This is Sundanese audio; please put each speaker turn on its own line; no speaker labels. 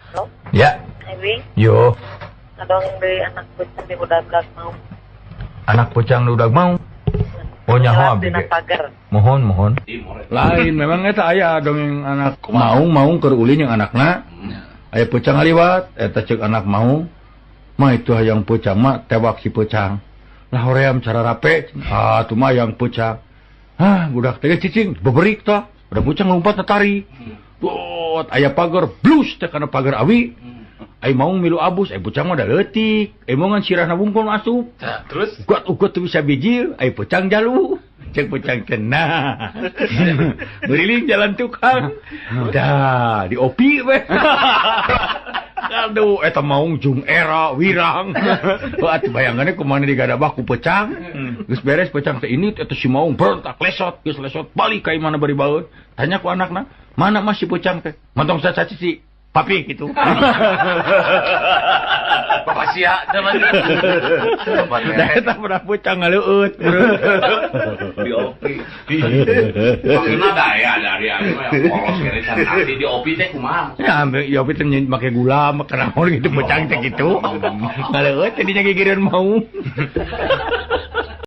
Halo,
Ya,
Ebi,
yo,
ngadongeng deui anak peucang di udag mau.
Anak peucang nu udag mau. Oh nyaho abdi
Dina
ge.
Pagar.
Mohon, mohon.
Lain memang eta aya dongeng anak maung maung keur ulin yang anakna. Aya peucang ngaliwat, eta ceuk anak maung. Mah itu hayang peucang mah tewak si peucang. Lah hoream cara rape, ah tuh mah hayang peucang. Hah, budak teh cicing beberik tah. Udah peucang lompat tari. Dot, aya pagar blus teh kana pagar awi. Ai maung milu abus, ai peucang mah da leutik. Ai maung ngan sirahna wungkul asup.
Nah, terus
Ugat ugat tuh bisa bijil, ai peucang jalu. Cek peucang kena. Ngeliling jalan tukang. Dah, diopi we. Aduh, eta maung jung era wirang. Heuh atuh bayangannya kumaha digadabah ku peucang. Geus beres peucang teh ini eta si maung berontak lesot, geus lesot balik ka imahna bari baeun. Tanya ku anakna, mana mah si peucang teh? Montong sacaci si papi gitu.
Bapak sia zaman.
Da eta pernah peucang ngaleueut.
Di opi. Maksudna daya dari anu yang polos kene can ngerti di opi teh kumaha.
Ya, ambil ya opi teh make gula, make naon gitu peucang teh gitu. Ngaleueut tadinya gigireun maung.